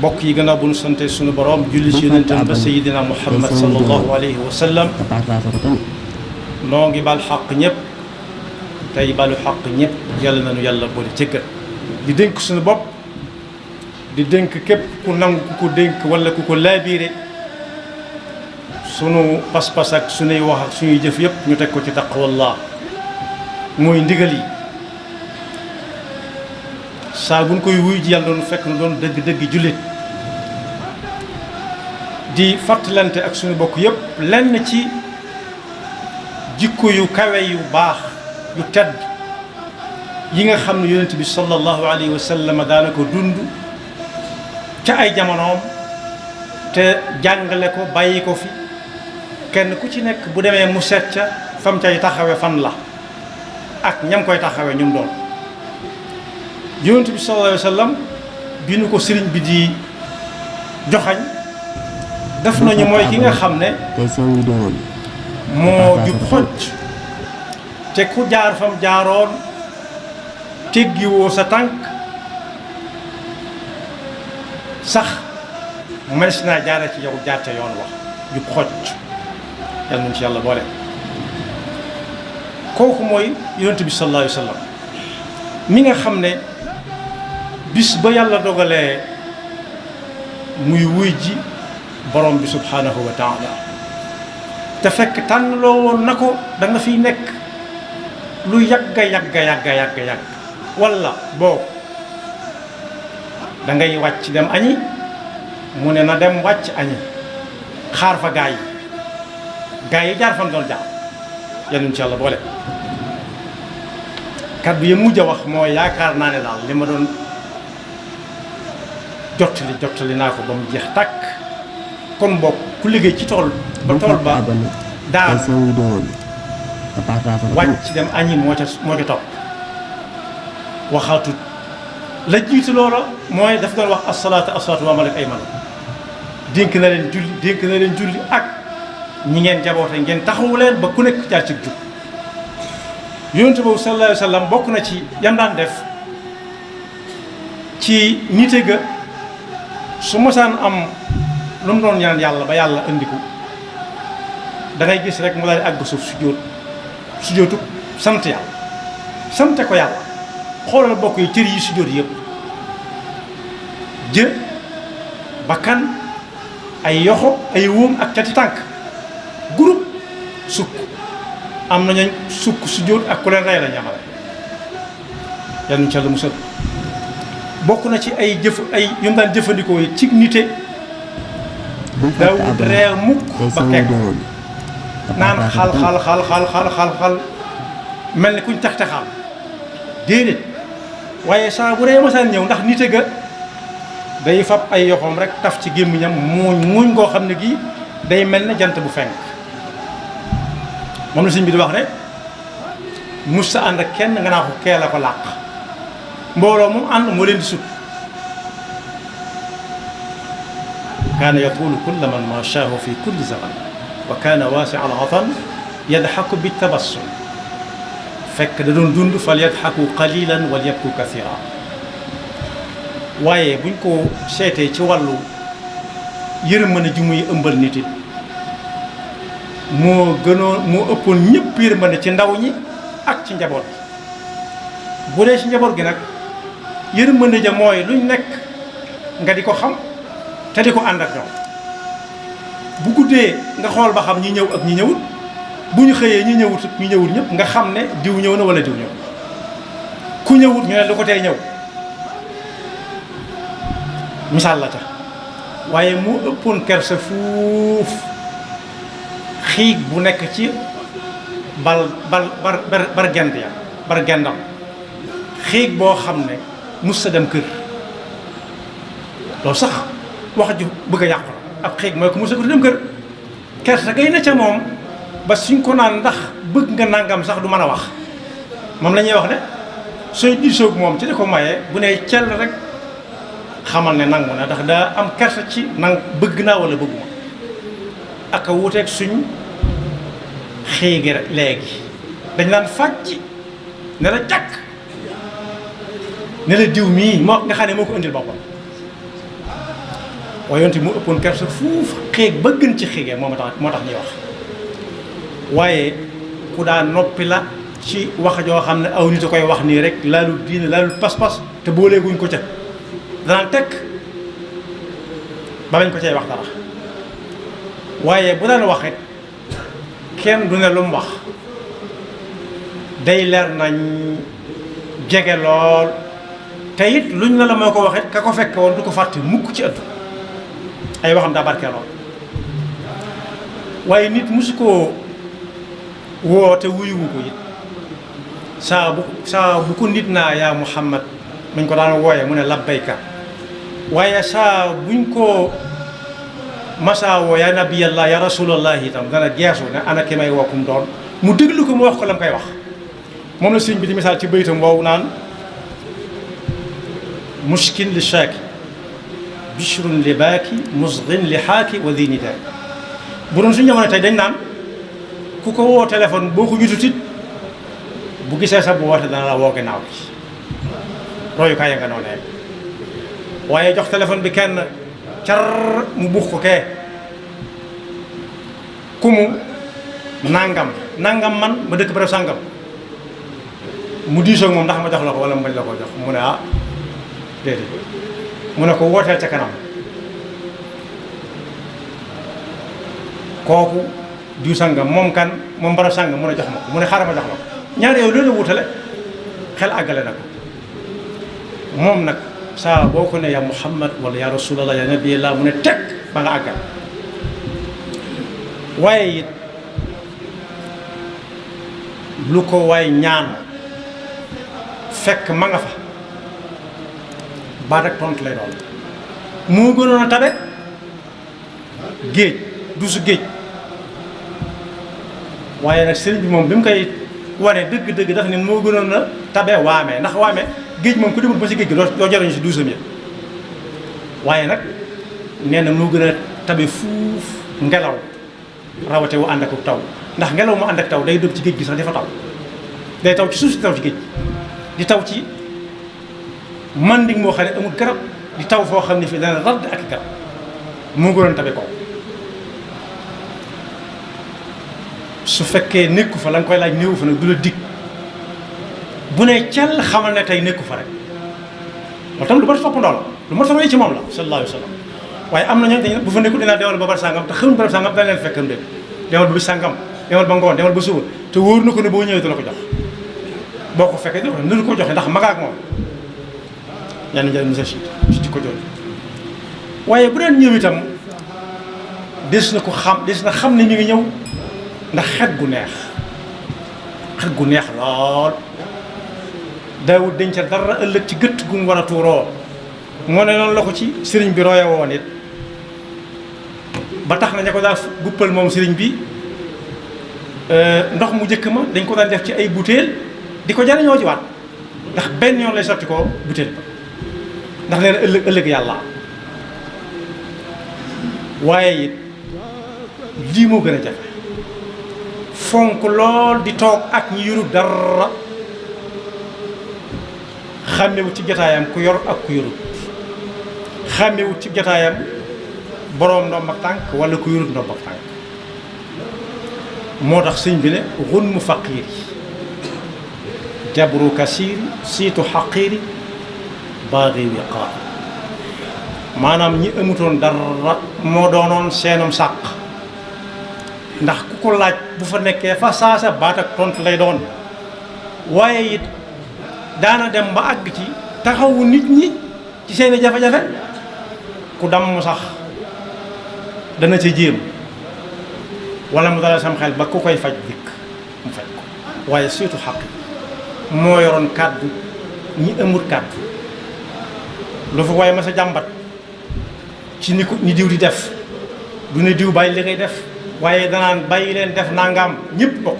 mbokk yi gannaaw bu nu sante suñu borom julli ci yonentam ba sayidina muhammad sallallahu alayhi wa sallam noo ngi bal xaq ñëpp tey balu xaq ñëpp yàlla nañu yàlla boole jëggal di dénk suñu bopp di dénk képp ku nangu ku ko dénk wala ku ko laabiire sunu pas-pas ak sunuy wax ak suñuy jëf yëpp ñu teg ko ci taqwallah mooy ndigal yi saa buñ koy wuy ji yàlla doon fekk na doon dëgg-dëgg jullit di fàttalante ak suñu bokk yëpp lenn ci jikko yu kawe yu baax yu tedd yi nga xam ne yonent bi sallallahu alayhi wa sallam daana ko dund ca ay jamonoom te jàngale ko bàyyi ko fi kenn ku ci nekk bu demee mu seet ca fam cay taxawe fan la ak ñam koy taxawe ñum doon yonent bi sallallahu alayhi wa sallam bi nu ko sëriñ bi di joxañ def nañu mooy ki nga xam ne moo jub xocc te ku jaar fam jaaroon teggiwoo sa tànk sax mënees naa jaare ci yow jaar ca yoon wax jub xocc yàlla nañ ci yàlla boole kooku mooy yonent bi sallallahu alayhi wa sallam mi nga xam ne bis ba yàlla dogalee muy wuy ji borom bi subhanahu wa taala te fekk tànn loo woon na ko da nga fiy nekk lu yàgga yàgg walla boo da ngay wàcc dem añi mu ne na dem wàcc añi xaar fa gaa yi jaar fan doon jaar yal ci yàlla boole kaddu yi mujj a wax mooy yaakaar naa ne daal li ma doon jottali naa ko ba mu jeex tàkk kon bokk ku liggéey ci tool ba tool ba daal wàcc dem añi moo ca topp waxaatut la jiitu loola mooy daf doon wax asalaatu wa malak ay man dénk na leen julli ak ñi ngeen jaboote ngeen taxawu leen ba ku nekk jaar ci jub yonent boobu sallallahu alayhi wa sallam bokk na ci yam daan def ci nite ga su mosaan am lu mu doon ñaan yàlla ba yàlla indi ko da ngay gis rek mu daal di àgg suuf sujjóotu sant yàlla sante ko yàlla xoolal bokk yi cër yi sujjóot yëpp jë bakkan ay yoxo ay wóom ak cati tànk groupe sukk am nañu sukk sujjóot ak ku leen rey la ñamale yal nañu ci yàlla musal bokk na ci ay yu mu daan jëfandikoo yi ci nite daawut reer mukk ba kekk naan xal mel ni kuñ tax taxaal déedéet waaye saa bu ree masaan ñëw ndax nite ga day fab ay yoxoom rek taf ci gémmiñam muuñ ngoo xam ne gii day mel ne jant bu fenk moom la sëñ bi di wax ne mus sa ànd ak kenn nga naa ko kee la ko làq mbooloo moom ànd moo leen di sut kaana yatulu kulla man mashaahu fi kulli zaman wa kaana waasi al atan yadxaku bi tabassum fekk da doon dund fal yadxaku qalilan wal yabku kathira waaye buñ ko seetee ci wàllu yërmande ji muy ëmbal nit it moo ëppoon ñëpp yërmande ci ndaw ñi ak ci njaboot gi bu dee ci njaboot gi nag yërmande ja mooy luñ nekk nga di ko xam te di ko ànd ak ñoom bu guddee nga xool ba xam ñi ñëw ak ñi ñëwut bu ñu xëyee ñi ñëwut ñëpp nga xam ne diw ñëw na wala diw ñëw ku ñëwut ñu ne lu ko tey ñëw misaal la ca waaye mu ëppoon kersa fuuf xiig bu nekk ci bar gendam xiig boo xam ne mus sa dem kër loolu sax wax ju bëgg a yàqu ab xiig mooy ko mus sa dem kër kersa gay na ca moom ba suñ ko naan ndax bëgg nga nangam sax du mën a wax moom la ñuy wax ne sooy diisoog moom ci di ko maye bu ne cell rek xamal ne nangu na ndax daa am kersa ci bëgg naa wala bëgguma ak a wuteeg suñ xiigi rek léegi dañ naan fàcc ne la jàkk ne la diw mii moo nga xam ne moo ko indil boppam waaye yonent bi mu ëppoon kersa fuuf xéeg ba gën ci xéegee moo tax ñuy wax waaye ku daa noppi la ci wax joo xam ne aw nit a koy wax nii rek laalul diine laalul pas-pas te booleeguñ ko ca danaan tekk ba bañ ko cay wax dara waaye bu daan waxit kenn du ne lu mu wax day leer nañ jege lool te it luñ la moo ko waxit ka ko fekke woon du ko fàtte mukk ci ëtt ay waxam daa barkee lool waaye nit musu koo woo te wuyuwu ko it saa bu ko nit naa yaa Muhammad muñ ko daan wooyee mu ne labbayka waaye saa buñ ko masaa woo yaa nabiyallah ya rasulallah itam dana geesu ne ana ki may wokkum doon mu déglu ko mu wax ko la mu koy wax moom la sëñ bi di misaal ci baytam woowu naan mushkin li shaaki bishrun li baaki musghin li xaaki wa di nidaay bu doon suñu jamono tey dañ naan ku ko woo téléphone boo ko jutut it bu gisee sa bu woote dana la woo ginnaaw bi royukaay ya nga noonee waaye jox téléphone bi kenn car mu buux ko kee ku mu nangam man ma dëkk bërëb sàngam mu diisoo moom ndax ma jox la ko wala mu bañ la ko jox mu ne ah déedéet mu ne ko wooteel ca kanam kooku diw sàngam moom kan moom barab sàngam mu ne jox ma ko mu ne xaaral ma jox la ko ñaar yow loolu la wutale xel àggale na ko moom nag saa boo ko ne yaa Muhammad wala yaa Rasulallah yaa Nabiyallah mu ne teg ba nga àggal waaye it lu ko waay ñaan fekk ma nga fa baat ak tontu lay doon moo gënoon a tabe géej du su géej waaye nag sëriñ bi moom bi mu koy wane dëgg-dëgg dafa ne moo gënoon a tabe waame ndax waame géej moom ku demul ba si géej gi doo jariñu si douzième yi waaye nag nee na moo gën a tabe fuuf ngelaw rawate wu ànd ak taw ndax ngelaw mu ànd ak taw day dëb ci géej gi sax dafa taw day taw ci suuf si taw ci géej di taw ci manding moo xam ne amul garab di taw foo xam ne fii dana radd ak garab moo gënoon tabe ko su fekkee nekku fa la nga koy laaj néewu fa nag du la dig bu ne cell xamal ne tey nekku fa rek loolu tam lu mat topp ndool lu mat fa roy ci moom la sallallahu alayhi wa sallam waaye am na ñooñu dañ bu fa nekku dinaa demal ba bar sàngam te xamuñ barab sàngam dana leen fekkam de demal ba bis sàngam demal ba ngoon demal ba suba te wóor na ko ne boo ñëwee dana ko jox boo ko fekkee nanu ko joxe ndax magaak moom ñaan njëriñ mos a si ko jooju waaye bu deen ñëw itam des na xam ne mi ngi ñëw ndax xet gu neex lool daawut denc dara ëllëg ci gëtt gu mu war a tuuroo moo ne noonu la ko ci sëriñ bi roye woon it ba tax na ña ko daa guppal moom sëriñ bi ndox mu jëkk ma dañ ko daan def ci ay butéel di ko jariñoo ci waat ndax benn yoon lay sotti ko butéel ba ndax nee na ëllëg yàlla waaye it lii moo gën a jafe fonk lool di toog ak ñi yorul dara xàmmewut ci jotaayam ku yor ak ku yorul xàmmewut ci jotaayam boroom ndomb ak tànk wala ku yorul ndomb ak tànk moo tax sëñ bi ne xun mu faqiiri jabru kasiiri siitu xaqiiri baaxi wiqaar maanaam ñi amutoon dara moo doonoon seenum sàq ndax ku ko laaj bu fa nekkee fa saasa baat ak tontu lay doon waaye it daana dem ba àgg ci taxawu nit ñi ci seeni jafe-jafe ku damm sax dana ca jéem wala mu dalal sam xel ba ku koy faj dikk mu faj ko waaye surtout xaq moo yoroon kàddu ñi amul kàddu lu fa waaye ma sa jàmbat ci ni diw di def du ne diw bàyyi li ngay def waaye danaan bàyyi leen def nangam ñëpp bokk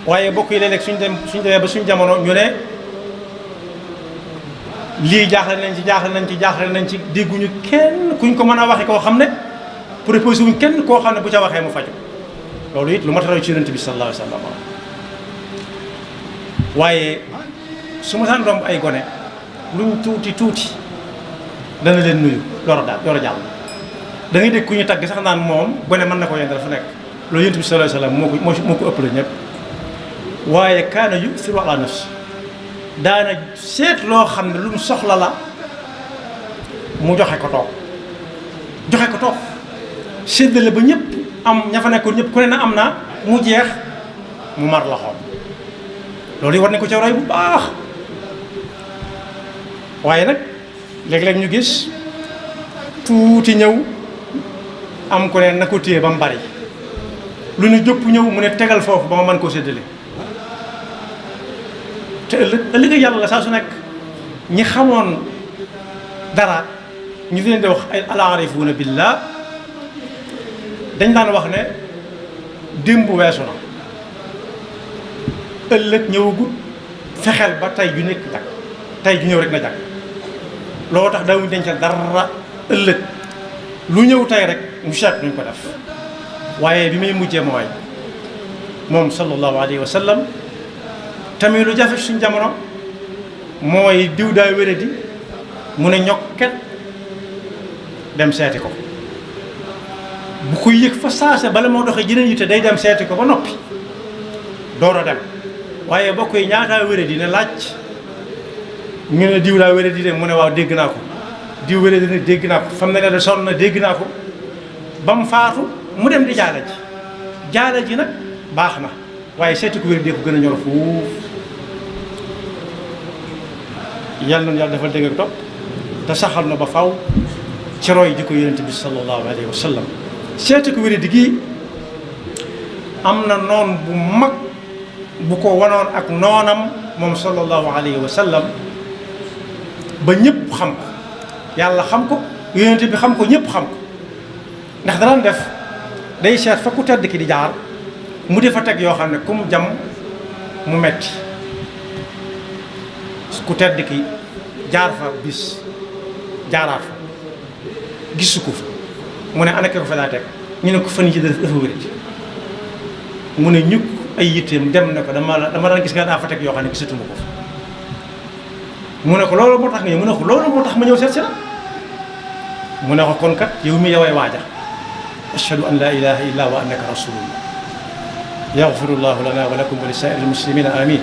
waaye bokk yi léeg-léeg suñ demee ba suñ jamono ñu ne lii jaaxle nañ ci dégguñu kenn kuñ ko mën a waxe koo xam ne proposé wuñ kenn koo xam ne bu ca waxee mu faju loolu it lu ma taxaw ci yonent bi sallallahu alayhi wa sallam waaye su ma saan romb ay gone luñ tuuti dana leen nuyu door a jàll da ngay dégg ku ñu tagg sax naan moom gone mën na ko yendal fu nekk loolu yonent bi sallallahu alayhi wasallam moo ko ëpp la ñëpp waaye kaana yu'thiru ala nafsi daana seet loo xam ne lu mu soxla la mu joxe ko toog séddale ba ñëpp am ña fa nekkoon ñëpp ku ne na am na mu jeex mu mar la xool loolu yi war nañ ko ca roy bu baax waaye nag léeg-léeg ñu gis tuuti ñëw am ku ne na ko téye ba mu bari lu ñu jëpp ñëw mu ne tegal foofu ba ma mën koo séddale te ëllëg yàlla la saa su nekk ñi xamoon dara ñu leen di wax ay al-aarifuuna billah dañ daan wax ne démb weesu na ëllëg ñëwagut fexeel ba tey ju nekk jag tey ju ñëw rek na jag loo tax daawuñu dencal dara ëllëg lu ñëw tey rek mu seet nuñ ko def waaye bi muy mujjee mooy moom sallallahu alayhi wa sallam tamit lu jafe suñ jamono mooy diw daa wéradi mu ne ñokket dem seeti ko bu ko yëg fa saase bala moo doxee jeneen yitte day dem seeti ko ba noppi door a dem waaye bokk yi ñaataa wéradi ne laaj ñu ne diw daa wéradi de mu ne waaw dégg naa ko diw wéradi ne dégg naa ko fam ne ne sonn na dégg naa ko ba mu faatu mu dem di jaala ji nag baax na waaye seeti ko wéradi ko gën a ñor fuuf yàlla na yàlla defal dégg ak topp te saxal na ba faw ci roy ji ko yonent bi sallallahu alayhi wa sallam seeti ko wéradi gi am na noon bu mag bu ko wanoon ak noonam moom sallallahu alayhi wa sallam ba ñëpp xam ko yàlla xam ko yonent bi xam ko ñëpp xam ko ndax daan def day seet fa ku tedd ki di jaar mu defa teg yoo xam ne ku mu jam mu metti ku tedd ki jaar fa bis jaaraat fa gisu ko fa mu ne ana ko fa daa teg ñu ne ko fan yi dafa wérati mu ne ñukk ay yitteem dem ne ko dama daan gis nga daa fa teg yoo xam ne gisatuma ko fa mu ne ko loolu moo tax nga ñëw mu ne ko loolu moo tax ma ñëw seet si la mu ne ko kon kat yow mi yoway waaja ashhadu an la ilaha illa wa annaka rasulullah yaghfirullahu lana wa lakum wa li saa'iril muslimina amin